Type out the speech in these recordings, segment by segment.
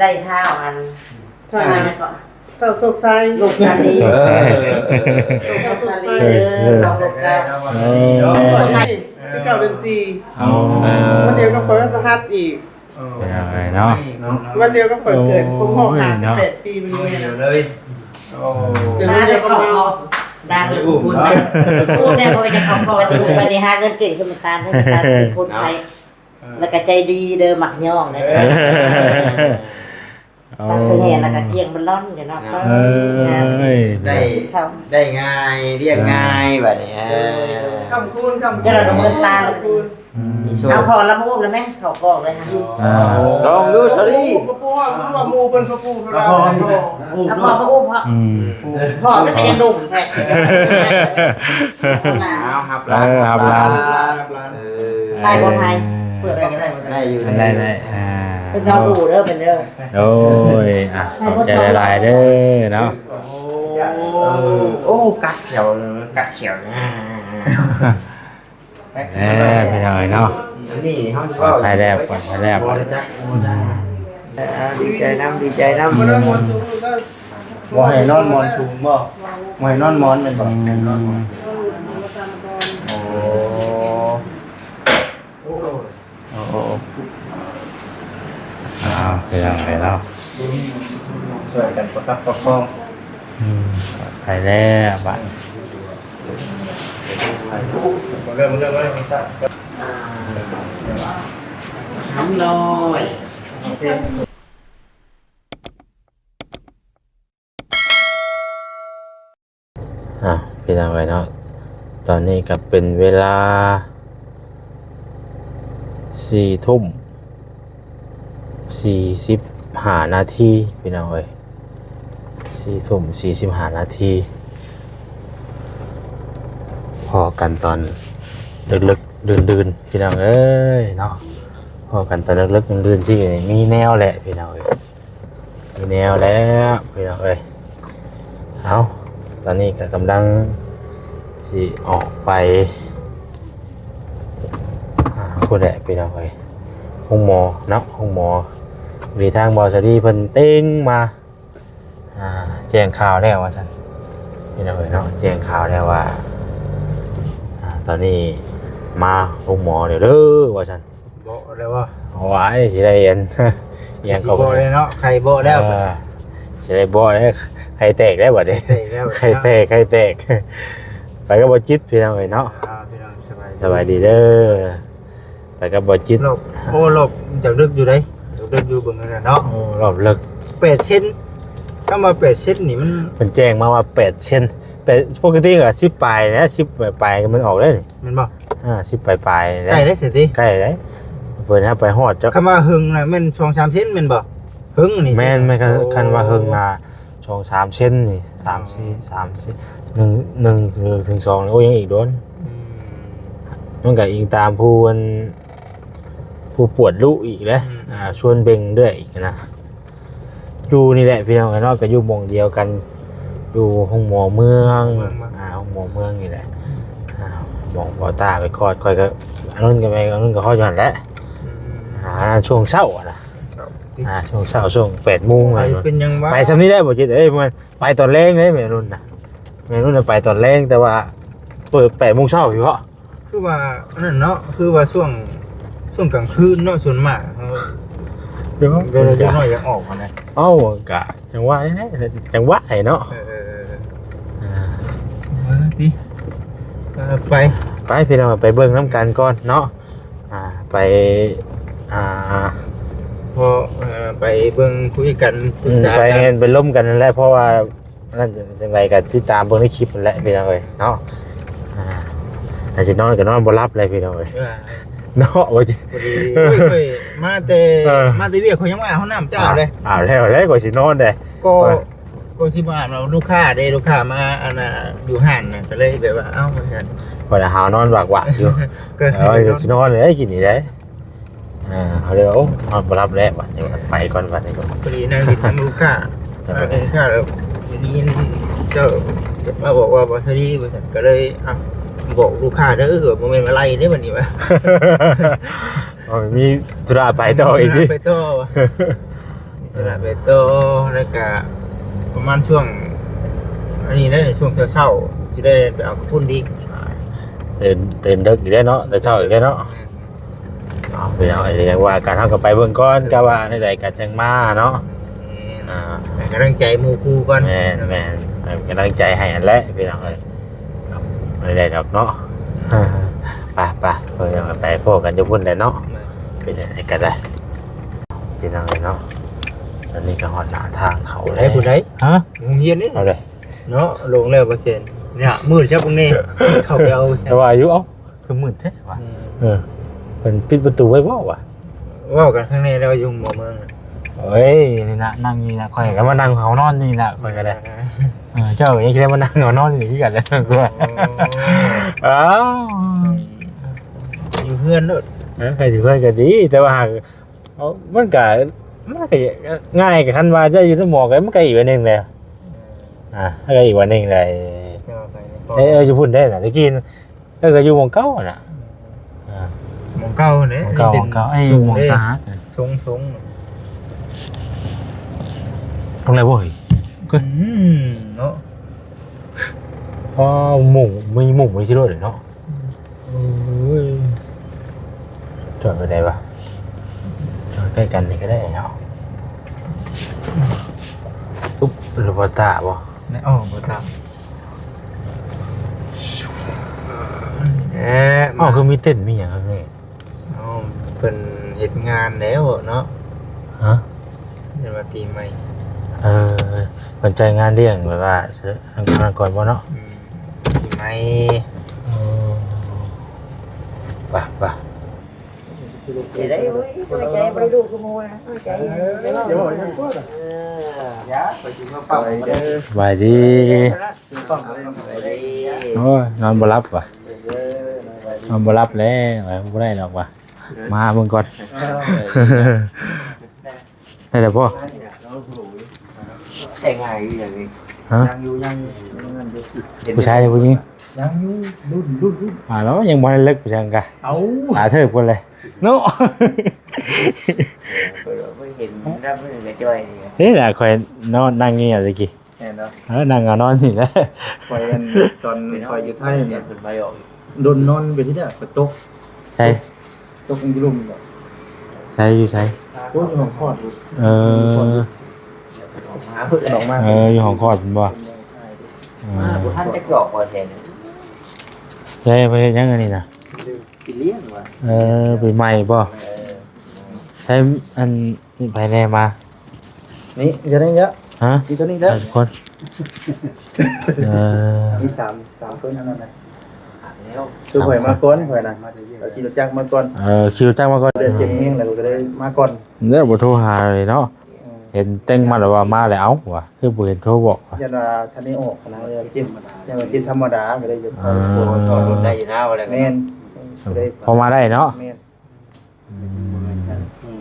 ໄດ້ທ້າວອັນ ທ້າວຫຍັງ ທ້າວຫຍັງເກາະ? ທ້າວໂຊກໄຊ ລູກສາລີ ໂຊກໄຊ ເອີ ລູກສາລີເດີ ສອງລູກເກົ້າ ເອີ ເກົ້າເດືອນສີ່ ອໍ ວັນດຽວກັບຂ້ອຍວັນພະຫັດອີກ ເອີ ເປັນຫຍັງເນາະ ວັນດຽວກັບຂ້ອຍເກີດ ໂອ້ຍ ຄົບຮອບຫ້າສິບແປດປີ ເນາະ ມື້ນີ້ເລີຍ ໂອ້ ເກີດວັນດຽວກັບເຮົາ ດານເລີຍ ໂອ້ ເນາະ ໂອ້ ແນ່ ຂ້ອຍຈະເຂົ້າກ່ອນ ບັດນີ້ຫາເງິນເກັ່ງຄືມັນຕານ ໃຫ້ມັນຕານເປັນຄົນໄທ ເອີ ແລ້ວກໍໃຈດີເດີ ມັກຍ້ອງເດີ ເອີ ຕັດສະແຫນແລ້ວກໍກ້ຽງບາລອນເດີເນາະ ເອີ ງາມ ໄດ້ ໄດ້ງ່າຍ ລຽບງ່າຍ ບາດນີ້ ເອີ ໂດຍ ໂດຍ ຄ່ຳຄູນ ຄ່ຳຄູນ ຈະໄດ້ເງິນຕາ ອືມ ເອົາພໍ່ລະມາອຸ້ມລະແມ່ ເຂົ້າກ້ອງເລີຍຫັ້ນ ອໍ ລອງດູ ສາລີ ພໍ່ປູເພິ່ນວ່າໝູ່ເພິ່ນພໍ່ປູເພິ່ນວ່າ ອືມ ພໍ່ ພໍ່ ພໍ່ ອືມ ພໍ່ ຈະໄປຍັງໜຸ່ມແທ້ ເອົາ ຮັບຫຼານ ເອີ ຮັບຫຼານ ຮັບຫຼານ ເອີ ໄດ້ບໍ່ໄທ ເປີດບໍ່ໄດ້ ໄດ້ຢູ່ ໄດ້ ໄດ້ ອ່າ ເປັນນ້ອງອູເດີ ເປັນເດີ ໂອ້ຍ ອ່ະ ຂອບໃຈຫຼາຍໆເດີເນາະ ໂອ້ ໂອ້ ກັດແຂວ ກັດແຂວ ເອີ ພີ່ນ້ອງເອີຍເນາະ ອັນນີ້ເຮົາ ປອດໄພແລ້ວ ປອດໄພແລ້ວ ເອີ ດີໃຈນຳ ດີໃຈນຳ ບໍ່ໃຫ້ນອນໝອນສູງບໍ່? ບໍ່ໃຫ້ນອນໝອນແມ່ນບໍ່? ອືມ ໂອ້ ໂອ້ ອ້າວ ພີ່ນ້ອງເອີຍເນາະ ຊ່ວຍກັນປະຄັບປະຄອງ ອືມ ປອດໄພແລ້ວບາດນີ້ ນ້ຳນ້ອຍ ອ່າ ພີ່ນ້ອງເອີຍເນາະ ຕອນນີ້ກໍເປັນເວລາສີ່ທຸ່ມສີ່ສິບຫ້ານາທີ ພີ່ນ້ອງເອີຍ ສີ່ທຸ່ມສີ່ສິບຫ້ານາທີ ພໍ້ກັນຕອນເລິກໆດື່ນໆ ພີ່ນ້ອງເອີຍເນາະ ພໍ້ກັນຕອນເລິກໆດື່ນໆ ຊິມີແນວແຫຼະ ພີ່ນ້ອງເອີຍ. ມີແນວແລ້ວພີ່ນ້ອງເອີຍ ເອົາ ຕອນນີ້ກໍກຳລັງຊິອອກໄປ ອ່າ ພຸ້ນແຫຼະພີ່ນ້ອງເອີຍ ໂຮງໝໍເນາະ ໂຮງໝໍ ພໍດີທາງບ່າວສາລີເພິ່ນເຕັງມາ ອ່າ ແຈ້ງຂ່າວແລ້ວວ່າຊັ້ນ ພີ່ນ້ອງເອີຍເນາະ ແຈ້ງຂ່າວແລ້ວວ່າ ອ່າ ຕອນນີ້ມາໂຮງໝໍແລ້ວເດີວ່າຊັ້ນ. ເບາະແລ້ວບໍ່? ໂອ້ຍ ຊິໄດ້ອັນ ອີ່ຫຍັງກໍບໍ່ໄດ້ເນາະ ໄຂ່ເບາະແລ້ວ ເອີ ຊິໄດ້ເບາະແລ້ວ ໄຂ່ແຕກແລ້ວບັດນີ້ ໄຂ່ແຕກແລ້ວ ໄຂ່ແຕກ ໄຂ່ແຕກ ໄປກັບບໍ່ຈິດ ພີ່ນ້ອງເອີຍເນາະ ອ່າ ພີ່ນ້ອງ ສະບາຍດີ ສະບາຍດີເດີ ໄປກັບບໍ່ຈິດ ລອບ ໂອ້ ລອບ ຈາກເລິກຢູ່ໃດ ຈາກເລິກຢູ່ເບິ່ງນັ້ນເນາະ ໂອ້ ລອບເລິກ ແປດເຊັນ ຄຳວ່າແປດເຊັນນີ້ມັນ ເພິ່ນແຈ້ງມາວ່າແປດເຊັນ ແປດ ປົກກະຕິກໍສິບປາຍນະ ສິບປາຍໆມັນອອກເລີຍນີ້ ແມ່ນບໍ່? ອ່າ ສິບປາຍໆ ໃກ້ແລ້ວຊິຕິ ໃກ້ແລ້ວ ເພິ່ນຫາໄປຮອດຈັກ ຄຳວ່າເຫິງນະແມ່ນສອງສາມເຊັນແມ່ນບໍ່? ເຫິງນີ້ ແມ່ນໆ ຄັນ ໂອ້ ຄັນວ່າເຫິງນະສອງສາມເຊັນນີ້ ສາມສີ່ ສາມສີ່ ໜຶ່ງ ໜຶ່ງເຖິງສອງ ໂອ້ ຍັງອີກດົນ ອືມ ມັນກໍອີງຕາມຜູ້ອັນ ຜູ້ປວດລຸອີກແຫຼະ ອືມ ອ່າ ຊວນເບິ່ງເລື້ອຍອີກນະ. ຢູ່ນີ້ແຫຼະພີ່ນ້ອງເອີຍເນາະ ກໍຢູ່ໝ່ອງດຽວກັນ ຢູ່ໂຮງໝໍເມືອງ ໂຮງໝໍເມືອງ ອ່າ ໂຮງໝໍເມືອງນີ້ແຫຼະ ອ່າ ໝ່ອງບ່າວຕ້າໄປຄອດ ຂ້ອຍກໍ ອານຸນກໍແມ່ ອານຸນກໍຄອດຢູ່ຫັ້ນແຫຼະ ອືມ ອ່າ ຊ່ວງເຊົ້ານະ ເຊົ້າຕິ ອ່າ ຊ່ວງເຊົ້າ ຊ່ວງແປດໂມງ ໄປເປັນຫຍັງວະ ໄປຊ່ຳນີ້ໄດ້ບໍ່ຈິດເອີຍ ມັນໄປຕອນແລງເດ້ແມ່ອານຸນນະ ແມ່ອານຸນນະໄປຕອນແລງ ແຕ່ວ່າເປີດແປດໂມງເຊົ້າຢູ່ເນາະ. ຄືວ່າອັນນັ້ນເນາະ ຄືວ່າຊ່ວງ ຊ່ວງກາງຄືນເນາະ ສ່ວນມາກເຮົາ ເອີ ເດັກນ້ອຍຢາກອອກຫັ້ນນະ ເອົ້າ ກະຈັ່ງວ່ານີ້ແຫຼະ ຈັ່ງວ່າໃຫ້ເນາະ ເອີ ເອີ ເອີ ອ່າ ເອີ ຕິ ເອີ ໄປ ໄປພີ່ນ້ອງ ໄປເບິ່ງນຳກັນກ່ອນເນາະ ອ່າ ໄປ ອ່າ ພໍ ເອີ ໄປເບິ່ງຄຸຍກັນ ອືມ ປຶກສາ ໄປກັນ ໄປລົມກັນນັ້ນແຫຼະ ເພາະວ່າ ອັນນັ້ນຈັ່ງໃດກໍຕິດຕາມເບິ່ງໃນຄລິບຫັ້ນແຫຼະພີ່ນ້ອງເອີຍເນາະ ອ່າ ຖ້າຊິນອນກໍນອນບໍ່ຫຼັບແຫຼະພີ່ນ້ອງເອີຍ ເອີ ເນາະ ວ່າ ພໍດີ ໂອ້ຍ ຂ້ອຍມາແຕ່ ເອີ ມາແຕ່ວຽກ ຂ້ອຍຍັງມາອາບນ້ຳເຈົ້າເດ້ ອາບແລ້ວແຫຼະ ຂ້ອຍຊິນອນເດ້ ກໍ ຂ້ອຍ ກໍຊິມາອາບນ້ຳລູກຄ້າເດ້ ລູກຄ້າມາອັນນ່າ ຢູ່ຮ້ານນະ ກໍເລີຍແບບວ່າ ເອົ້າ ວ່າຊັ້ນ ຂ້ອຍນະຫາວນອນວາກໆຢູ່ ກໍ ເອີ ກໍຊິນອນເດ້ ກິນນີ້ເດ້. ອ່າ ເຮົາເລີຍວ່າ ໂອ້ ນອນບໍ່ຫຼັບແລ້ວບັດນີ້ ໄປກ່ອນບັດນີ້ ພໍດີນັ່ງຫຼິ້ນນຳລູກຄ້າ ເອີ ນັ່ງຫຼິ້ນລູກຄ້າແລ້ວໄດ້ຍິນເຈົ້າມາບອກວ່າ ບໍ່ສະດີ ວ່າຊັ້ນ ກໍເລີຍ ອ່ະ ບອກລູກຄ້າເດີ ບໍ່ແມ່ນວ່າໄລ່ເດ້ບັດນີ້ວ່າ ເອີ ມີທຸລະໄປຕໍ່ອີກ ມີທຸລະໄປຕໍ່ວ່າ ລະໄປຕໍ່ ແລ້ວກະປະມານຊ່ວງ ອັນນີ້ແຫຼະ ຊ່ວງເຊົ້າໆ ຊິໄດ້ໄປເອົາກະປຸ້ນອີກ ຕື່ນ ຕື່ນເດິກອີກແລ້ວເນາະ ແຕ່ເຊົ້າອີກແລ້ວເນາະ. ເອົາ ພີ່ນ້ອງເອີຍ ຈັ່ງວ່າກັນ ເຮົາກໍໄປເບິ່ງກ່ອນ ກະວ່າແນວໃດກໍຈັ່ງມາເນາະ. ອ່າ ໃຫ້ກຳລັງໃຈໝູ່ຄູ່ກ່ອນ. ແມ່ນໆ ໃຫ້ກຳລັງໃຈໃຫ້ຫັ້ນແຫຼະ ພີ່ນ້ອງເອີຍ ບໍ່ໄດ້ດອກເນາະ. ໄປໆ ເພິ່ນກໍໄປພໍ້ກັນຢູ່ພຸ້ນແຫຼະເນາະ. ເປັນຈັ່ງໃດກໍໄດ້ ພີ່ນ້ອງເອີຍເນາະ. ຕອນນີ້ກໍຮອດໜ້າທາງເຂົ້າແລ້ວ ຜູ້ໃດ? ຮະ? ໂຮງຮຽນນີ້ ເອົາເດ້ ເນາະ. ລົງແລ້ວເປີເຊັນ ນີ້ມືດຊະ ເບິ່ງແນ່ ເຂົ້າໄປເອົາ ແຕ່ວ່າຢູ່ ເອົ້າ ຄືມືດແທ້ວະ. ເອີ ເພິ່ນປິດປະຕູໄວ້ບໍ່ວະ? ເວົ້າກັນຂ້າງໃນແລ້ວ ຢູ່ຫົວເມືອງ. ໂອ້ຍ ນີ້ນະ ນັ່ງນີ້ນະ ຂ້ອຍກໍມານັ່ງເຮົານອນນີ້ນະ ຂ້ອຍກໍໄດ້. ເອີ ເຈົ້າກໍຍັງຊິໄດ້ມານັ່ງເຮົານອນນີ້ຄືກັນແຫຼະ ກວ່າ. ອ້າວ ຢູ່ເຮືອນໂລດ. ເອີ ໃຜຢູ່ເຮືອນກໍດີ ແຕ່ວ່າຫາກ ເອົາ ມັນກະ ມັນກະງ່າຍ ກະຄັນວ່າຈະຢູ່ນຳໝໍກະ ມັນກະອີກແບບໜຶ່ງແຫຼະ. ອ່າ ມັນກະອີກແບບໜຶ່ງແຫຼະ. ເອີ ຢູ່ພຸ້ນໄດ້ນະ ຕະກີ້ ເອີ ກະຢູ່ໝ່ອງເກົ່ານະ. ອ່າ ໝ່ອງເກົ່າເດ້ ໝ່ອງເກົ່າ ໝ່ອງເກົ່າ ເປັນ ເອີ ໝ່ອງ ເດ້ ຕາຫາກ ຊົງ ຊົງ ລົງໄດ້ບໍ່ເຮີ້ຍ? ອືມ ເນາະ. ອໍ ມຸ້ງ ມີມຸ້ງໄວ້ຊິໂລດເນາະ. ໂອ້ຍ ຈອດໄວ້ໃດວະ? ຈອດໃກ້ກັນນີ້ກໍໄດ້ເນາະ. ອຸບ ຫຼືບໍ່ຕາບໍ່? ແມ່ນ ໂອ້ ບໍ່ຕາ. ເອີ ອ້າວ ຄືມີເຕັນມີຫຍັງຂ້າງໃນ? ເອົ້າ ເພິ່ນເຮັດງານແລ້ວເນາະ. ຮະ? ເພິ່ນວ່າປີໃໝ່. ເອີ ເພິ່ນຈັດງານລ້ຽງແບບວ່າ ອັນນັ້ນກ່ອນບໍ່ເນາະ? ອືມ ປີໃໝ່. ເອີ ໄປໆ. ຊິໄດ້ ໂອ້ຍ ຕົວໃຫຍ່ບໍ່ໄດ້ດຸຄືໝູ່ນະ ຕົວໃຫຍ່. ເອີ ຢ່າໄປຊິມາປັບ. ສະບາຍດີ. ໂອ້ຍ ນອນບໍ່ຫຼັບວະ ນອນບໍ່ຫຼັບແລ້ວ ບໍ່ໄດ້ດອກວະ. ມາເບິ່ງກ່ອນ ໄດ້ແລ້ວບໍ່? ແຕ່ງງານຢູ່ຢ່າງນີ້. ຮະ? ຍັງຢູ່ ຍັງຢູ່ ຍັງຢູ່. ຜູ້ຊາຍ ຜູ້ຍິງ? ຍັງຢູ່ ລຸ້ນ ລຸ້ນ ລຸ້ນ. ອ່າ ແລ້ວຍັງບໍ່ທັນເລິກໄປຈັ່ງກະ. ເອົ້າ ຕາເທີບພຸ້ນແຫຼະເນາະ. ເອີ ເພິ່ນເຫັນລຳນີ້ກະຈ່ອຍນີ້. ເອີ ຂ້ອຍນອນນັ່ງຢູ່ຕະກີ້. ແມ່ນເນາະ. ເອີ ນັ່ງເອົານອນນີ້ແຫຼະ. ຂ້ອຍອັນ ຕອນຂ້ອຍຢູ່ໄທນີ້ ເພິ່ນໄປອອກ ດົນນອນໄປທີ່ໃດກໍຕົກ. ໃສ? ຕົກຢູ່ລຸ່ມເນາະ. ໃສ ຢູ່ໃສ? ໂອ້ຍ ຢູ່ຫ້ອງຄອດ. ເອີ ອອກມາ ເພິ່ນອອກມາ. ເອີ ຢູ່ຫ້ອງຄອດເພິ່ນບໍ່? ເອີ ມາບໍ່ທັນຈັກດອກວ່າແທ້. ໃສ ໄປເຮັດຫຍັງອັນນີ້ນະ? ໄປລ້ຽງວ່າ. ເອີ ໄປໃໝ່ບໍ່? ເອີ ໃສ ອັນ ມີໃຜແດ່ມາ? ນີ້ ຢູ່ນີ້ເດີ. ຮະ? ມີຕົວນີ້ເດີ ທຸກຄົນ. ເອີ ມີສາມ ສາມຕົວນັ້ນນະ. ຄືຂ້ອຍມາກ່ອນ ຂ້ອຍນະ ຂີ່ລົດຈັກມາກ່ອນ. ເອີ ຂີ່ລົດຈັກມາກ່ອນ ເຈັບແຮງແລ້ວ ກໍເລີຍມາກ່ອນ. ແລ້ວບໍ່ໂທຫາເລີຍເນາະ. ເອີ ເຫັນແຕ່ງມາແລ້ວວ່າມາແລ້ວ ເອົ້າ ວ່າຄືບໍ່ເຫັນໂທບອກວ່າ. ຢ້ານວ່າທັນໄດ້ອອກນະ ເຈັບ ຢ້ານວ່າເຈັບທຳມະດາ ກໍເລີຍຢາກຂໍ ເອີ ຂໍລົດໄດ້ຢູ່ນະ ວ່າແລ້ວ. ແມ່ນ ພໍມາໄດ້ເນາະ. ແມ່ນ. ອືມ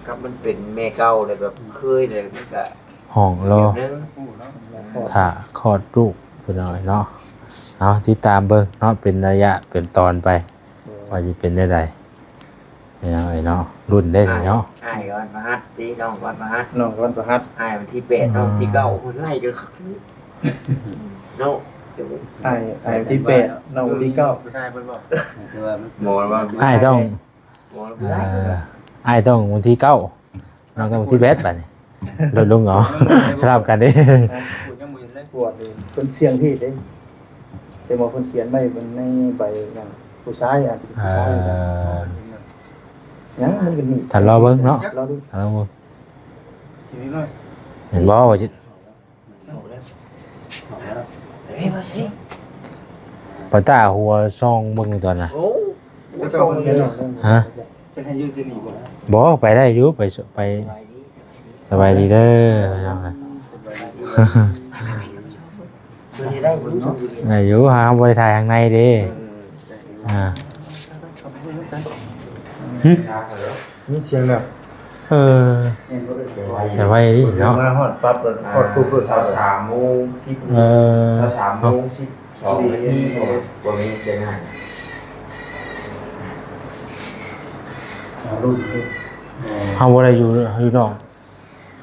ກັບມັນເປັນແມ່ເກົ່າແລ້ວແບບເຄີຍແລ້ວ ມັນກະຫ້ອງລໍຖ້າຄອດລູກ ພີ່ນ້ອງເນາະ. ເອົາ ຕິດຕາມເບິ່ງເນາະ ເປັນໄລຍະເປັນຕອນໄປ ວ່າຊິເປັນແນວໃດ ພີ່ນ້ອງເອີຍເນາະ. ລຸ້ນເດ້ເນາະ. ອ້າຍກໍວັນພະຫັດຕິ ນ້ອງກໍວັນພະຫັດ ນ້ອງກໍວັນພະຫັດ. ອ້າຍວັນທີແປດ ນ້ອງທີເກົ້າ ໂອ້ຍ ໄລ່ກັນຄັກເນາະ. ອ້າຍ ອ້າຍວັນທີແປດ ນ້ອງວັນທີເກົ້າ. ຜູ້ຊາຍເພິ່ນບອກ ຄືວ່າມັນ ໝໍວ່າ ອ້າຍຕ້ອງ ເອີ ອ້າຍຕ້ອງວັນທີເກົ້າ ນ້ອງຕ້ອງວັນທີແປດ ບາດນີ້ ລົດລົງເອົາ ສະຫຼັບກັນເດ້. ປວດເດ້ ເພິ່ນສ່ຽງເພດເດ້ ແຕ່ວ່າເພິ່ນຂຽນໄວ້ໃນໃບນັ້ນ ຜູ້ຊາຍ ອາດຈະເປັນຜູ້ຊາຍ. ເອີ ຍັງ ມັນກໍມີ ຖ້າລໍເບິ່ງເນາະ ຖ້າລໍເບິ່ງ ຊິມີບໍ່ ເຫັນບໍ່ວ່າຊິ ປາຕ້າຫົວຊ່ອງເບິ່ງຕອນນະ. ໂອ້ ເຂົາເຈົ້າເພິ່ນເປັນເນາະ. ຮະ? ເພິ່ນໃຫ້ຢູ່ທີ່ນີ້ບໍ່? ບໍ່ ໄປໄດ້ຢູ່ ໄປ ໄປ. ສະບາຍດີເດີ ສະບາຍດີ. ເພິ່ນໄດ້ຢູ່ ໄດ້ຢູ່ ຫາບໍ່ໄດ້ຖ່າຍຂ້າງໃນເດ້. ເອີ ອ່າ ຫຶ? ມີສຽງແລ້ວ. ເອີ ແຕ່ໄວດີເນາະ. ມາຮອດປັບ ຮອດປຸບ ຊາວສາມໂມງ ສິບໂມງ ເອີ ຊາວສາມໂມງ ສິບສອງນາທີ ບໍ່ມີສຽງຫຍັງ. ເຮົາບໍ່ໄດ້ຢູ່ ຢູ່ນອກ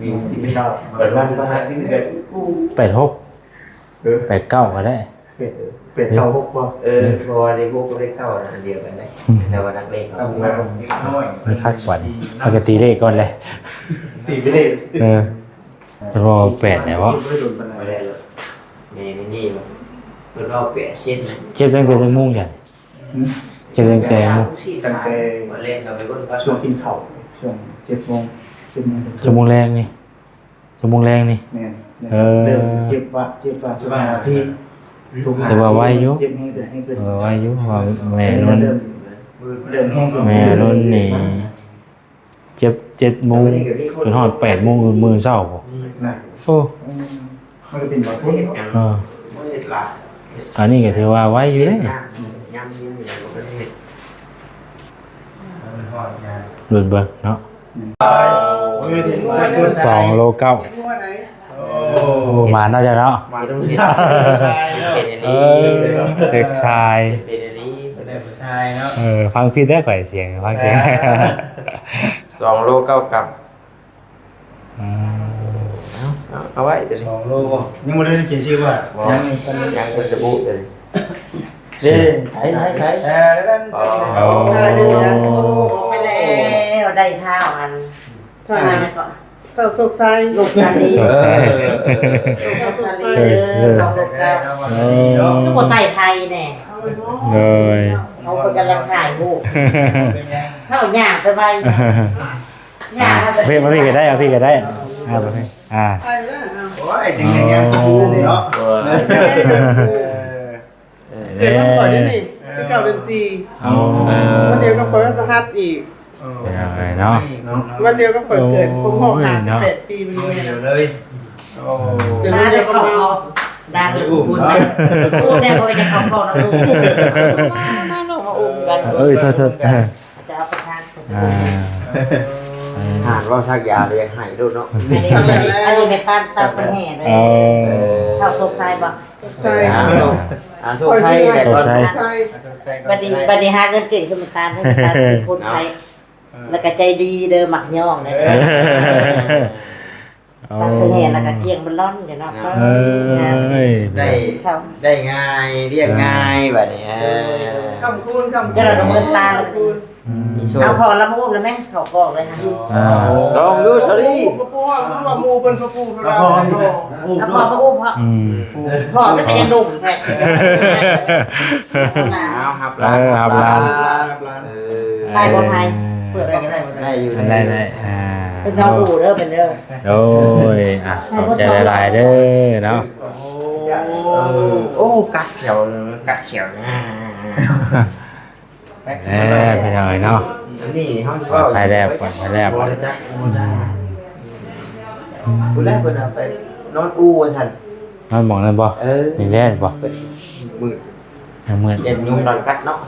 ມີ ມີເກົ້າ ເປີດວັນພະຫັດຊື່ກັນ ແປດຫົກ ເອີ ແປດເກົ້າກໍໄດ້ ແປດ ແປດເກົ້າຫົກບໍ່? ເອີ ເພາະວ່າເລກຫົກກັບເລກເກົ້ານະ ອັນດຽວກັນເດ້ ແຕ່ວ່ານັກເລກເຂົາ ເດັກນ້ອຍ ມັນຄັກກວ່ານີ້ ເຮົາກໍຕີເລກກ່ອນແຫຼະ ຕີເປັນເລກ ເອີ ເພິ່ນວ່າແປດແຫຼະເບາະ ບໍ່ໄດ້ດົນປານໃດ ບໍ່ໄດ້ດອກ ແມ່ນນີ້ ເພິ່ນວ່າແປດເຊັນນະ ເຈັບຕັ້ງແຕ່ຈັກໂມງ? ຫືມ? ເຈັບຕັ້ງແຕ່ ຕັ້ງແຕ່ຊ່ວງກິນເຂົ້າ ຊ່ວງເຈັດໂມງ ເຈັດໂມງ ຊົ່ວໂມງແລງນີ້ ຊົ່ວໂມງແລງນີ້ ແມ່ນ ເອີ ເລີ່ມເຈັບວະ ເຈັບວະ ເຈັບວະ ທຸກຫ້ານາທີ ແຕ່ວ່າໄວຢູ່ ເຈັບແຮງ ເອີ ໄວຢູ່ ເພາະວ່າແມ່ນົນ ເລີ່ມ ເລີ່ມແຮງ ແມ່ນົນນີ້ ເຈັບເຈັດໂມງ ຈົນຮອດແປດໂມງມື້ເຊົ້າພຸ້ນ ນະ ໂອ້ ອືມ ມັນກໍເປັນບາງຄົນ ເອີ ອັນນີ້ກໍຖືວ່າໄວຢູ່ເດ້ ເບິ່ງເບິ່ງເນາະ ສອງໂລເກົ້າ ໂອ້ ມາເນາະເຈົ້າເນາະ ມາແຕ່ຜູ້ຊາຍ ເປັນເປັນອັນນີ້ ເອີ ເດັກຊາຍ ເປັນອັນນີ້ ເປັນແຕ່ຜູ້ຊາຍເນາະ ເອີ ຟັງຜິດເດີ ຂ້ອຍສຽງ ຟັງສຽງ ສອງໂລເກົ້າກຣາມ ອືມ ເອົາ ເອົາໄວ້ຕົວນີ້ ສອງໂລບໍ່? ຍັງບໍ່ໄດ້ກິນຊື່ບໍ່? ຍັງ ຍັງ ຍັງ ເພິ່ນຈະບຸຕົວນີ້ ເດ້ ໄຖ ໄຖ ໄຖ ເອີ ນັ້ນ ອໍ ໄປແລ້ວ ໄດ້ທ້າວອັນ ທ້າວຫຍັງ? ທ້າວໂຊກໄຊ ລູກສາລີ ເອີ ລູກສາລີ ເອີ ສອງລູກເຈົ້າ ເອີ ຄືບໍ່ໄຕ່ໄພແດ່ ໂດຍ ເອົາໄປກຳລັງຖ່າຍຮູບ ເຮົາຍ່າງໄປໄວ ຍ່າງມາ ເອົາເພງມາພີ້ກໍໄດ້ ເອົາພີ້ກໍໄດ້ ອ່າ ມາພີ້ ອ່າ ໂອ້ຍ ຈັ່ງໃດຍັງເນາະ ເອີ ເອີ ເອີ ເກີດວັນຂ້ອຍເດ້ນີ້ ເອີ ທີເກົ້າເດືອນສີ່ ອໍ ວັນດຽວກັບຂ້ອຍວັນພະຫັດອີກ ເອີ ເປັນຫຍັງເນາະ ວັນດຽວກັບຂ້ອຍເກີດ ໂອ້ຍ ຄົບຮອບຫ້າສິບແປດປີ ເນາະ ມື້ນີ້ເລີຍ ໂອ້ ເກີດວັນດຽວກັບຂ້ອຍ ດານເດີ ອຸ້ມເນາະ ໂອ້ ແດ່ ຂ້ອຍຈະເຂົ້າຄອກນຳລູກ ມາ ມາ ມາ ມາ ມາອຸ້ມກັນ ເອີຍ ໂທດ ໂທດ ຈະເອົາໄປທານ ອ່າ ຫາກເວົ້າຊາກຢາແລ້ວຢາກໄຫ້ໂລດເນາະ ອັນນີ້ ອັນນີ້ ອັນນີ້ແມ່ນຕາມ ຕາມສະແຫເດີ ເອີ ເອີ ເຂົາສົງໄສບໍ່? ໃຊ່ ອ່າ ໂຊກໄຊແຫຼະ ໂຊກໄຊ ບັດນີ້ ບັດນີ້ຫາເງິນເກັ່ງຄືແມ່ຕານ ແມ່ຕານເປັນຄົນໄທ ເນາະ ແລ້ວກໍໃຈດີເດີ ມັກຍ້ອງເດີ ເອີ ຕັດສະແຫນແລ້ວກໍກ້ຽງບາລອນເດີເນາະ ເອີ ງາມ ໄດ້ ໄດ້ງ່າຍ ລຽບງ່າຍ ເອີ ບັດນີ້ ເອີ ໂດຍ ໂດຍ ຄ້ຳຄູນ ຄ້ຳຄູນ ຈະໄດ້ບໍ່ເມີນຕາ ຄ້ຳຄູນ ອືມ ມີໂຊກ ເອົາພໍ່ລະມາອຸ້ມລະແມ່ ເຂົ້າກອງເລີຍຫັ້ນ ອ່າ ລອງດູ ສາລີ ຜູ້ ຜູ້ ຜູ້ວ່າໝູ່ເພິ່ນ ຜູ້ ຜູ້ລາວ ເອົາພໍ່ມາອຸ້ມ ເອົາພໍ່ມາອຸ້ມເພາະ ອືມ ພໍ່ກໍຍັງໜຸ່ມແທ້ ເອົາ ຮັບຫຼານ ເອີ ຮັບຫຼານ ຮັບຫຼານ ເອີ ໄດ້ບໍ່ໄພ ເປີດບໍ່ໄພ ໄດ້ຢູ່ ໄດ້ ໄດ້ ອ່າ ເປັນນ້ອງອູ້ເດີ ເປັນເດີ ໂດຍ ອ່ະ ຂອບໃຈຫຼາຍໆເດີເນາະ ໂອ້ ໂອ້ ກັດແຂວ ກັດແຂວ ແລ້ວ ພີ່ນ້ອງເອີຍເນາະ ອັນນີ້ເຮົາຊິເວົ້າ ປອດໄພແລ້ວ ປອດໄພແລ້ວ ບໍ່ໄດ້ຈັກ ບໍ່ໄດ້ ອືມ ຜູ້ແລກເພິ່ນເອົາໄປນອນອູ່ວ່າຊັ້ນ ນອນໝ່ອງນັ້ນບໍ່? ເອີ ນີ້ແຫຼະບໍ່? ເພິ່ນມືດ ຍັງມືດ ເປັນຍຸງນອນກັດເນາະ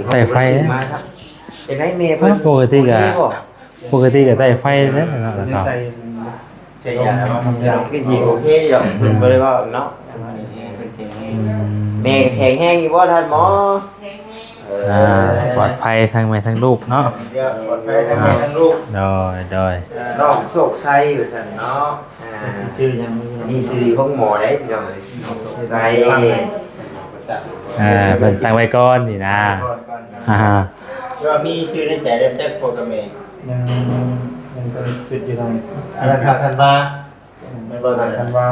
ໃຕ້ໄຟ ມາຄັບ ເປັນໄດແມ່ເພິ່ນ ປົກກະຕິກະ ໂອເຄບໍ່? ປົກກະຕິກໍໄດ້ໄຟເດ້ເນາະ ແລ້ວກໍໃສ່ ໃສ່ຢາແລ້ວ ຄືຊິໂອເຄຢູ່ດອກ ເພິ່ນບໍ່ໄດ້ເວົ້າເນາະ ອືມ ແມ່ແຂງແຮງຢູ່ບໍ່ທ່ານໝໍ? ເອີ ອ່າ ປອດໄພທັງແມ່ທັງລູກເນາະ ປອດໄພທັງແມ່ທັງລູກ ໂດຍ ໂດຍ ນ້ອງໂຊກໄຊວ່າຊັ້ນເນາະ ອ່າ ຊື່ຫຍັງ? ອັນນີ້ຊື່ຂອງໝໍເດ້ພີ່ນ້ອງເອີຍ ນ້ອງໂຊກໄຊ ອ່າ ເພິ່ນຕັ້ງໄວ້ກ່ອນນີ້ນະ ຕັ້ງໄວ້ກ່ອນ ອ່າ ແຕ່ວ່າມີຊື່ໃນໃຈແລ້ວ ຈັກພໍ່ກັບແມ່ ຍັງ ຍັງຄິດຢູ່ທາງ ອັນນັ້ນຖ້າທັນວ່າ ແມ່ນບໍ່ ຖ້າທັນວ່າ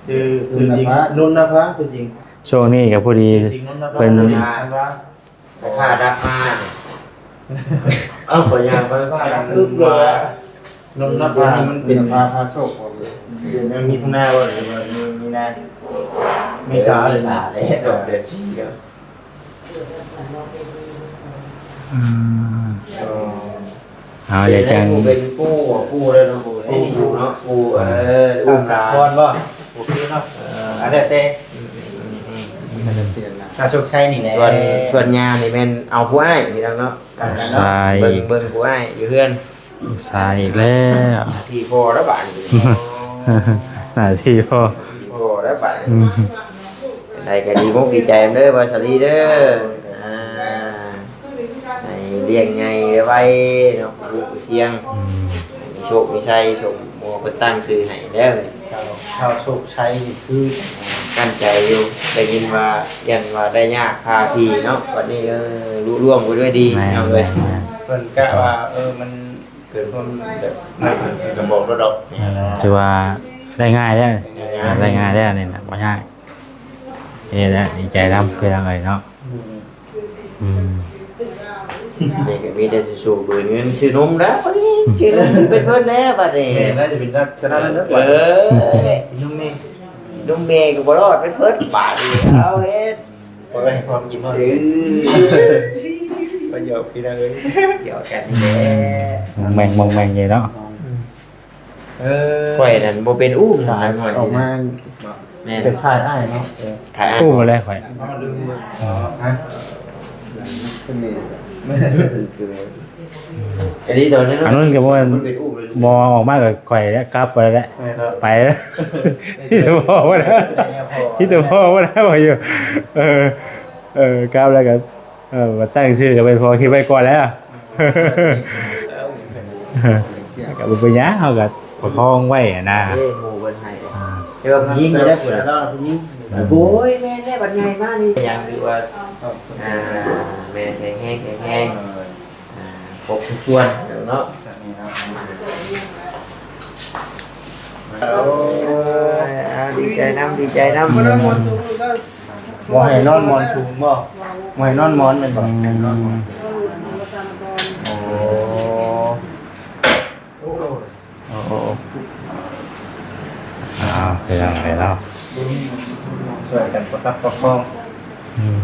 ຊື່ ຊື່ຈິງ ນຸນນະພາ ຊື່ຈິງ ຊ່ວງນີ້ກໍພໍດີ ຊື່ຈິງ ນຸນນະພາ ເພິ່ນ ຖ້າທັນວ່າ ໄປຜ່າຕັດມາ ເອົ້າ ຂ້ອຍຍ່າງໄປຜ່າຕັດ ອືມ ວ່າ ນົມນັບ ດຽວນີ້ມັນເປັນ ພາ ພາໂຊກບໍ່ ເດືອນມີຖຸນາບໍ່ ຫຼືວ່າມີ ມີນາ ເມສາ ເອີ ເມສາເດ້ ເດືອນສີ່ແລ້ວ ອືມ ເອີ ເອົາ ດຽວຈັ່ງ ເປັນປູ່ ປູ່ເດີເນາະ ປູ່ເນາະ ປູ່ ເອີ ອຸດສາ ພອນບໍ່ ໂອເຄເນາະ ເອີ ອັນແລ້ວແຕ່ ອືມ ອືມ ອືມ ອືມ ຖ້າໂຊກໄຊນີ້ແຫຼະ ສ່ວນ ສ່ວນຍ່ານີ້ແມ່ນເອົາຜູ້ອ້າຍພີ່ນ້ອງເນາະ ຜູ້ຊາຍ ເບິ່ງ ເບິ່ງຜູ້ອ້າຍຢູ່ເຮືອນ ຜູ້ຊາຍອີກແລ້ວ ໜ້າທີ່ພໍ່ແລ້ວບາດນີ້ ໜ້າທີ່ພໍ່ ພໍ່ແລ້ວບາດນີ້ ອືມ ຈັ່ງໃດກໍດີອົກດີໃຈນຳເດີ ບ່າວສາລີເດີ ອ່າ ໃຫ້ລ້ຽງໃຫຍ່ໄວໆເນາະ ລູກສຽງ ອືມ ມີໂຊກມີໄຊ ສົມໝໍເພິ່ນຕັ້ງຊື່ໃຫ້ແລ້ວ ທ້າວ ທ້າວໂຊກໄຊນີ້ຄື ກັ້ນໃຈຢູ່ ໄດ້ຍິນວ່າຢ້ານວ່າໄດ້ຍາກພາທີ່ເນາະ ບັດນີ້ ເອີ ລຸລ່ວງໄປດ້ວຍດີ ແມ່ນ ເນາະເອີຍ ແມ່ນ ເພິ່ນກະວ່າ ເອີ ມັນເກີດຄວາມແບບນັ້ນ ເພິ່ນກະບອກໂລດດອກ ແມ່ນແລ້ວ ຖືວ່າໄດ້ງ່າຍແລ້ວ ໄດ້ງ່າຍ ໄດ້ງ່າຍແລ້ວນີ້ນະ ບໍ່ຍາກ ເຮັດແລ້ວ ດີໃຈນຳ ເພື່ອນເອີຍເນາະ ອືມ ອືມ ນີ້ກໍມີແຕ່ຊິສູ້ເບີນເງິນຊື້ນົມແລ້ວ ກິນເປັນເພິ່ນແລ້ວບັດນີ້ ແມ່ນແລ້ວ ຊິເປັນລັກສະນະນັ້ນເດີ ເອີ ກິນນົມແມ່ ນົມແມ່ກໍບໍ່ລອດ ເປັນເພິ່ນບາດນີ້ ເອົາເຮັດ ບໍ່ໄດ້ໃຫ້ຄວາມກິນເນາະ ບໍ່ຢອກພີ່ນ້ອງເອີຍ ຢອກກັນນີ້ແຫຼະ ມອງແມງ ມອງແມງຢູ່ເນາະ ອືມ ເອີ ຂ້ອຍນັ້ນບໍ່ເປັນອູ້ ອອກມາ ແມ່ນ ຈະຂາຍອ້າຍເນາະ ຂາຍອ້າຍ ອູ້ແລ້ວຂ້ອຍ ຮະ ອັນນີ້ຕອນນັ້ນ ອັນນັ້ນກໍບໍ່ແມ່ນ ບໍ່ອອກມາກໍຂ້ອຍແລ້ວ ກັບໄປແລ້ວ ແມ່ນເນາະ ໄປແລ້ວ ມີແຕ່ພໍ່ບໍ່ໄດ້ ມີແຕ່ພໍ່ບໍ່ໄດ້ ວ່າຢູ່ ເອີ ເອີ ກັບແລ້ວກໍ ເອີ ມາຕັ້ງຊື່ກໍເປັນພໍ່ຄິດໄວ້ກ່ອນແລ້ວ ກໍບໍ່ເປັນຫຍັງ ເຮົາກໍປະຄອງໄວ້ຫັ້ນນະ ເອີ ໝູ່ເພິ່ນໃຫ້ ອ່າ ແຕ່ວ່າຜູ້ຍິງນີ້ແຫຼະ ຜູ້ຍິງ ອືມ ໂອ້ຍ ແມ່ນແລ້ວ ບັດໃຫຍ່ມານີ້ ຍັງຖືວ່າ ອ່າ ແມ່ນແຂງແຮງ ແຂງແຮງ ອ່າ ຄົບທຸກສ່ວນເນາະ ໂອ້ຍ ອ່າ ດີໃຈນຳ ດີໃຈນຳ ບໍ່ໃຫ້ນອນໝອນສູງບໍ່? ບໍ່ໃຫ້ນອນໝອນແມ່ນບໍ່? ອືມ ໂອ້ ໂອ້ ໂອ້ ອ້າວ ເປັນຫຍັງໄງເນາະ? ຊ່ວຍກັນປະຄັບປະຄອງ ອືມ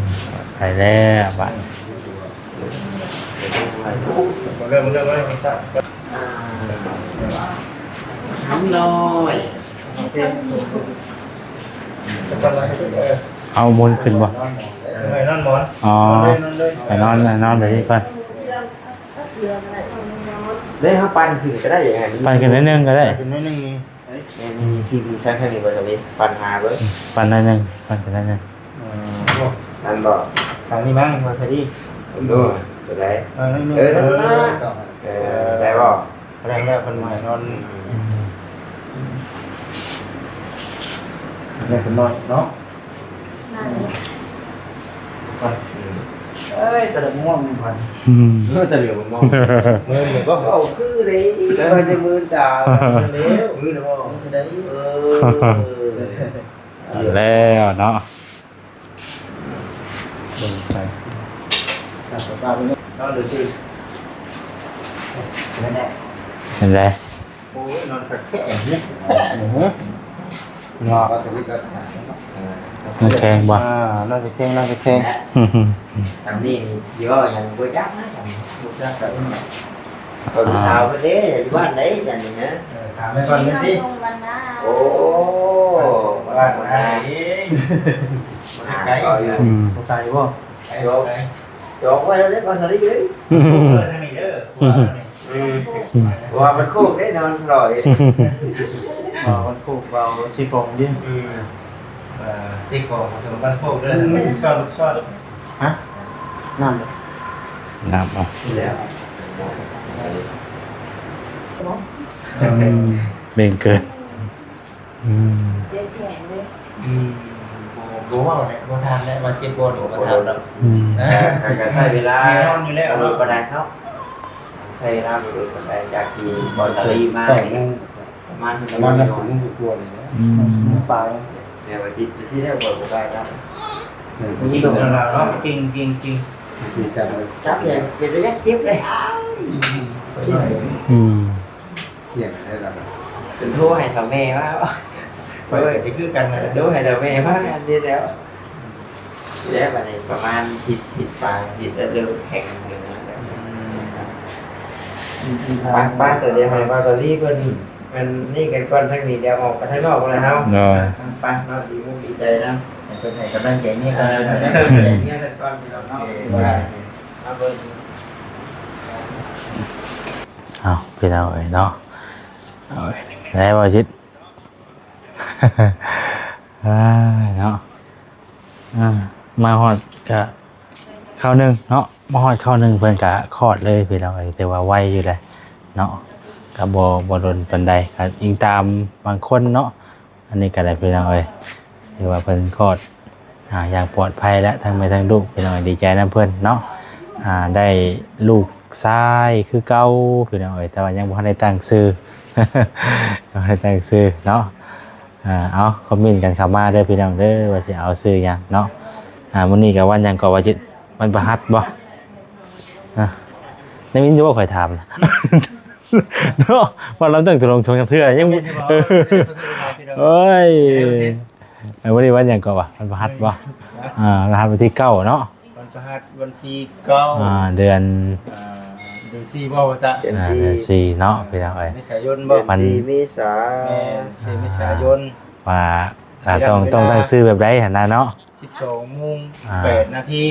ໄປແລ້ວບາດນີ້ ເລີ່ມ ເລີ່ມ ເລີ່ມ ນ້ອງນ້ອຍ ເອົາໝູນຂຶ້ນບໍ່? ເອີ ນອນໝອນ ອໍ ນອນເລີຍ ນອນເລີຍ ໄປນອນ ນອນໄປນີ້ກ່ອນ ເດ້ ເຮົາປັ່ນຂຶ້ນກໍໄດ້ ປັ່ນຂຶ້ນໜ້ອຍໜຶ່ງກໍໄດ້ ປັ່ນຂຶ້ນໜ້ອຍໜຶ່ງ ແມ່ນ ອືມ ທີ່ ທີ່ໃຊ້ທາງນີ້ບໍ່ ທາງນີ້ ປັ່ນຫາເບິ່ງ ປັ່ນໜ້ອຍໜຶ່ງ ປັ່ນຂຶ້ນໜ້ອຍໜຶ່ງ ເອີ ໂອ້ ຫັ້ນບໍ່ ທາງນີ້ມັ້ງ ວ່າຊະດີ ເບິ່ງດູ ຕົວໃດ ເອີ ເອີ ນັ້ນນະ ເອີ ໄດ້ບໍ່? ແລ້ວ ແລ້ວເພິ່ນໃຫ້ນອນ ອືມ ໃຫ້ເພິ່ນນອນເນາະ ນອນ ອືມ ເອີຍ ຕະຫຼະມ່ວງມັນ ອືມ ເອີ ຕະຫຼະມ່ວງ ມື້ນີ້ບໍ່ ເວົ້າຄືໃດ ເອີ ໃນມື້ຕາ ແລ້ວ ມື້ນີ້ບໍ່ ຄືໃດ ເອີ ແລ້ວເນາະ ເບິ່ງໄປ ນອນເລີຍ ນອນເລີຍ ເຫັນແລ້ວ ໂອ້ຍ ນອນຄັກແທ້ ເນາະ ນອນແຂງບໍ່? ອ່າ ນອນແຂງ ນອນແຂງ ທາງນີ້ຊິເວົ້າຫຍັງບໍ່ຈັກນະ ບໍ່ຈັກກັນ ເພິ່ນ ອ່າ ສາວເພິ່ນເດ້ ຢູ່ບ້ານໃດ ຈັງນີ້ນະ ເອີ ຖາມໄປກ່ອນເລີຍຕິ ໂອ້ ບ້ານໃດ ມາຫາເຂົາຢູ່ ອືມ ບໍ່ໄກບໍ່? ໄກບໍ່? ຈອງໄວ້ແລ້ວເດ້ ພາສາລີເອີຍ ເອີ ທາງນີ້ເດີ ເອີ ເພາະວ່າມັນໂຄກເດ້ນອນຫຼອຍ ເອີ ມັນໂຄກເບົາຊິກອງເດ້ ເອີ ເອີ ຊິກອງສຳລັບມັນໂຄກເດີ ຊອດ ຊອດ ຮະ ນ້ຳ ນ້ຳ ເອົາ ແລ້ວ ອືມ ເບັງເກີນ ອືມ ເຈັບແຂນເດ້ ອືມ ບໍ່ ບໍ່ເວົ້າແຫຼະ ບໍ່ຖາມແຫຼະ ວ່າເຈັບບໍ່ນີ້ ບໍ່ຖາມດອກ ອືມ ກໍໃຊ້ເວລາ ແນ່ນອນຢູ່ແລ້ວເນາະ ບໍ່ດົນປານໃດເນາະ ໃຊ້ເວລາບໍ່ດົນປານໃດ ຈາກທີ່ບອນຕາລີມາ ປະມານ ປະມານໜຶ່ງຊົ່ວໂມງກວ່າໆນີ້ແຫຼະ ອືມ ປາຍ ແຕ່ວ່າຈິດທີ່ແລ້ວບໍ່ ບໍ່ໄດ້ຈັບ ເອີ ເກັ່ງຂະໜາດເນາະ ເກັ່ງ ເກັ່ງ ເກັ່ງ ຈັບເລີຍ ຈັບເລີຍ ເປັນຕາຢ້ານເຈັບເລີຍ ອືມ ອືມ ເກັ່ງໄດ້ລະ ເພິ່ນໂທໃຫ້ເຖົ້າແມ່ມາ ຂ້ອຍກໍຊິຄືກັນນະ ໂທໃຫ້ເຖົ້າແມ່ມາ ອັນນີ້ແລ້ວ ແລ້ວບັດນີ້ປະມານທິດ ທິດປາຍ ທິດແລ້ວເລີ່ມແຂງຂຶ້ນແລ້ວ ອືມ ໄປ ໄປ ສະດຽວໃຫ້ບ່າວສາລີເພິ່ນ ອັນນີ້ກັນກ່ອນ ທາງນີ້ດຽວອອກໄປທາງນອກພຸ້ນແຫຼະເຮົາ ໂດຍ ໄປເນາະ ດີມຸກດີໃຈນຳ ໃຫ້ເພິ່ນໃຫ້ກຳລັງໃຈເມຍກ່ອນ ເອີ ໃຫ້ກຳລັງໃຈເມຍເພິ່ນກ່ອນພີ່ນ້ອງເນາະ ໂອເຄ ມາເບິ່ງ ເອົາ ພີ່ນ້ອງເອີຍເນາະ ເອົາ ໄດ້ບໍ່ຈິດ? ເອີ ເນາະ ອ່າ ມາຮອດກະເຂົ້າໜຶ່ງເນາະ ມາຮອດເຂົ້າໜຶ່ງເພິ່ນກະຄອດເລີຍພີ່ນ້ອງເອີຍ ຖືວ່າໄວຢູ່ແຫຼະເນາະ ກະບໍ່ ບໍ່ດົນປານໃດ ກະອີງຕາມບາງຄົນເນາະ ອັນນີ້ກະໄດ້ພີ່ນ້ອງເອີຍ ຖືວ່າເພິ່ນຄອດ ອ່າ ຢ່າງປອດໄພແລ້ວ ທັງແມ່ທັງລູກ ພີ່ນ້ອງ ດີໃຈນຳເພິ່ນເນາະ ອ່າ ໄດ້ລູກຊາຍຄືເກົ່າ ພີ່ນ້ອງເອີຍ ແຕ່ວ່າຍັງບໍ່ທັນໄດ້ຕັ້ງຊື່ ຍັງບໍ່ທັນໄດ້ຕັ້ງຊື່ເນາະ ອ່າ ເອົາ ຄອມເມັນກັນເຂົ້າມາເດີພີ່ນ້ອງເດີ ວ່າຊິເອົາຊື່ຫຍັງເນາະ ອ່າ ມື້ນີ້ກໍວັນຫຍັງກໍວ່າຈິດ ວັນພະຫັດບໍ່? ອ່າ ໄດ້ຍິນຢູ່ບໍ່ຂ້ອຍຖາມ ເນາະ ວ່າລຳຕັ້ງແຕ່ລົງຊ່ອງຈັກເທື່ອ ຍັງ ເອີຍ ເອີຍ ມື້ນີ້ວັນຫຍັງກໍວ່າ ວັນພະຫັດບໍ່? ອ່າ ວັນພະຫັດວັນທີເກົ້າເນາະ ວັນພະຫັດວັນທີເກົ້າ ອ່າ ເດືອນ ອ່າ ເດືອນສີ່ບໍ່ວ່າຕະ ເດືອນສີ່ ອ່າ ເດືອນສີ່ເນາະ ພີ່ນ້ອງເອີຍ ເມສາຍົນບໍ່? ວັນທີເມສາ ແມ່ນ ສີ່ເມສາຍົນ ອ່າ ວ່າ ອ່າ ຕ້ອງ ຕ້ອງຕັ້ງຊື່ແບບໃດຫັ້ນນະເນາະ? ສິບສອງໂມງ ອ່າ ແປດນາທີ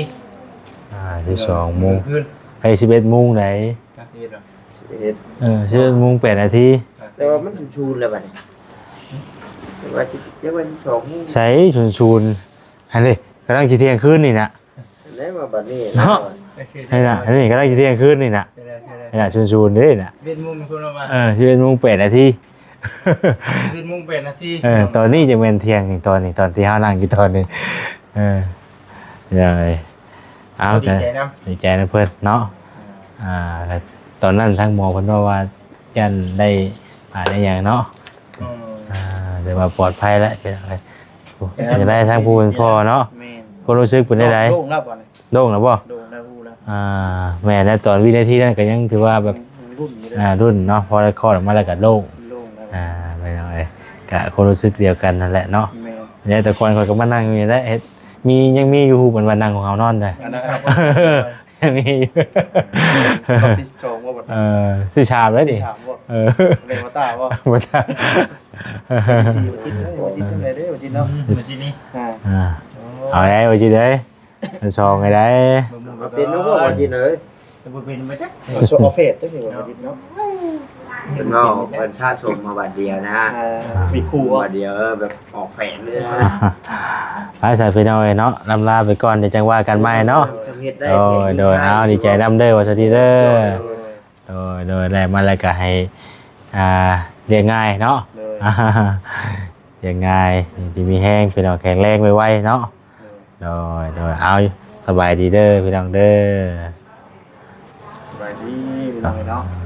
ອ່າ ສິບສອງໂມງ ເອີ ເອີ ສິບເອັດໂມງໃດ ສິບເອັດ ເອີ ສິບເອັດໂມງແປດນາທີ ແຕ່ວ່າມັນສູນໆແລ້ວບັດນີ້ ແຕ່ວ່າສິບ ແຕ່ວ່າສິບສອງໂມງ ໃສສູນໆ ຫັ້ນເດ້ ກຳລັງຊິທ່ຽງຄືນນີ້ນະ ແລ້ວມາບັດນີ້ເນາະ ໃຫ້ນະ ອັນນີ້ກຳລັງຊິທ່ຽງຄືນນີ້ນະ ໃຊ່ແລ້ວ ໃຊ່ແລ້ວ ໃຫ້ນະ ສູນໆເດ້ນະ ສິບເອັດໂມງເພິ່ນວ່າ ເອີ ສິບເອັດໂມງແປດນາທີ ສິບເອັດໂມງແປດນາທີ ເອີ ຕອນນີ້ຈະແມ່ນທ່ຽງນີ້ ຕອນນີ້ ຕອນທີ່ເຮົານັ່ງຢູ່ຕອນນີ້ ເອີ ເອົາ ກໍດີໃຈນຳ ດີໃຈນຳເພິ່ນເນາະ ອ່າ ອ່າ ຕອນນັ້ນທາງໝໍເພິ່ນເວົ້າວ່າຢ້ານໄດ້ ອ່າ ໄດ້ຫຍັງເນາະ ອືມ ອ່າ ຖືວ່າປອດໄພແລ້ວ ເປັນຈັ່ງໃດ ໂອ້ ເປັນຈັ່ງໃດທາງຜູ້ເປັນພໍ່ເນາະ ແມ່ນ ຄວາມຮູ້ສຶກເປັນຈັ່ງໃດ? ໂລ່ງແລ້ວບັດນີ້ ໂລ່ງແລ້ວບໍ່? ໂລ່ງແລ້ວ ຮູ້ແລ້ວ ອ່າ ແມ່ນແລ້ວ ຕອນວິນາທີນັ້ນກໍຍັງຖືວ່າແບບ ຍັງລຸ້ນຢູ່ເດີ ອ່າ ລຸ້ນເນາະ ພໍໄດ້ຄອດອອກມາແລ້ວກໍໂລ່ງ ໂລ່ງແລ້ວ ອ່າ ແມ່ນເນາະ ເອີຍ ກໍຄວາມຮູ້ສຶກດຽວກັນນັ້ນແຫຼະເນາະ ແມ່ນ ແຕ່ກ່ອນຂ້ອຍກໍມານັ່ງຢູ່ນີ້ແຫຼະ ເຮັດ ມີ ຍັງມີຢູ່ຮູບອັນວ່ານັ່ງຂອງເຮົານອນເດ້ ອັນນັ້ນ ຍັງມີຢູ່ ຮອບທີສອງບໍ່ບັດ ເອີ ທີສາມແລ້ວນີ້ ທີສາມບໍ່ ເອີ ເປັນບໍ່ຕາບໍ່ ບໍ່ຕາ ທີສີ່ ວັນທີ ເອີ ວັນທີເທົ່າໃດເດ້ ວັນທີເນາະ ວັນທີນີ້ ອ່າ ອ່າ ເອົາໄດ້ ວັນທີເດ້ ວັນທີສອງໄດ້ ເປັນບໍ່ ວັນທີເອີຍ ບໍ່ເປັນມາຈັກ ເອີ ໂຊອອຟເຟສ ຈັກຊິວ່າ ວັນທີເນາະ ເນາະ ເພິ່ນສະສົມມາບັດດຽວນະ ອ່າ ມີຄູ່ບັດດຽວ ເອີ ແບບ ອອກແຜນເລີຍ ໄປຊະພີ່ນ້ອງເອີຍເນາະ ລ່ຳລາໄປກ່ອນ ດຽວຈັ່ງວ່າກັນໃໝ່ເນາະ ໂດຍ ໂດຍ ເອົາ ດີໃຈນຳເດີ ວ່າຊັ້ນເດີ ໂດຍ ໂດຍ ໄດ້ມາແລ້ວກໍໃຫ້ ອ່າ ລຽກງ່າຍເນາະ ໂດຍ ລຽກງ່າຍ ຢູ່ດີມີແຮງ ພີ່ນ້ອງ ແຂງແຮງໄວໆເນາະ ໂດຍ ໂດຍ ໂດຍ ເອົາ ສະບາຍດີເດີພີ່ນ້ອງເດີ. ສະບາຍດີພີ່ນ້ອງເອີຍເນາະ.